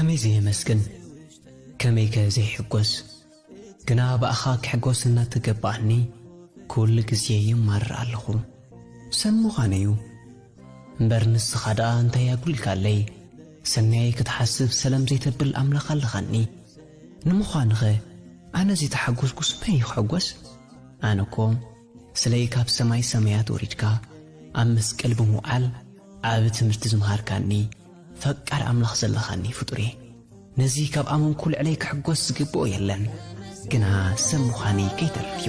ከመይ ዘየመስግን፣ ከመይ ከ ዘይሕጎስ? ግና ብኣኻ ክሕጎስ እናተገባኣኒ፣ ኩሉ ግዜ የማርር ኣለኹ። ሰብ ምዃነዩ። እምበር ንስኻ ደኣ እንታይ ኣጉሊልካለይ? ሰናይ ክትሓስብ ሰለም ዘይተብል ኣምላኽ ኣለኻኒ። ንምዃንኸ ኣነ ዘይተሓጎስኩስ መን እዩ ክሕጎስ? ኣነ እኮ ስለይ ካብ ሰማይ ሰማያት ወሪድካ ኣብ መስቀል ብምውዓል ዓቢ ትምህርቲ ዝመሃርካኒ ፈቃር ኣምላኽ ዘለኻኒ ፍጡር እየ። ነዚ ካብ ኣመንኩ ልዕለይ ክሕጎስ ዝግብኦ የለን። ግና ሰብ ምዃነይ ከይተርፍ እዩ።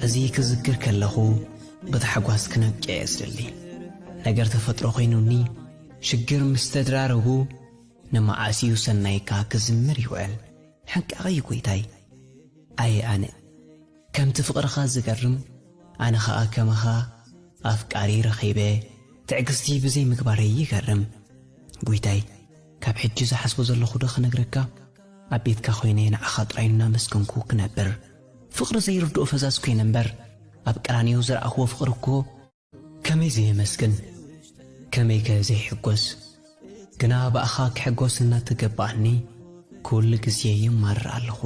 እዚ ክዝክር ከለኹ ብታሕጓስ ክነቅዕ እየ ዝደሊ። ነገር ተፈጥሮ ኮይኑኒ፣ ሽግር ምስ ተድራረቡ፣ ንመዓስ እዩ ሰናይካ ክዝምር ይውዕል። ሕንቃቐ እዩ ጎይታይ። ኣየ ኣነ፣ ከምቲ ፍቕርኻ ዝገርም፣ ኣነ ኸኣ ከማኻ ኣፍቃሪ ረኺበ፣ ትዕግስቲ ብዘይ ምግባረይ ይገርም። ጎይታይ፣ ካብ ሕጂ ዝሓስቦ ዘለኹ ዶ ክነግረካ? ኣብ ቤትካ ኮይነ ንዓኻ ጥራይ እናመስገንኩ ክነብር። ፍቕሪ ዘይርድኦ ፈዛዝ ኮይነ እምበር፣ ኣብ ቀራንዮ ዝረኣኽዎ ፍቕሪ እኮ ከመይ ዘየመስግን፣ ከመይ ከ ዘይሕጎስ? ግና ብኣኻ ክሕጎስ እናተገባኣኒ፣ ኩሉ ግዜ የማርር ኣለኹ።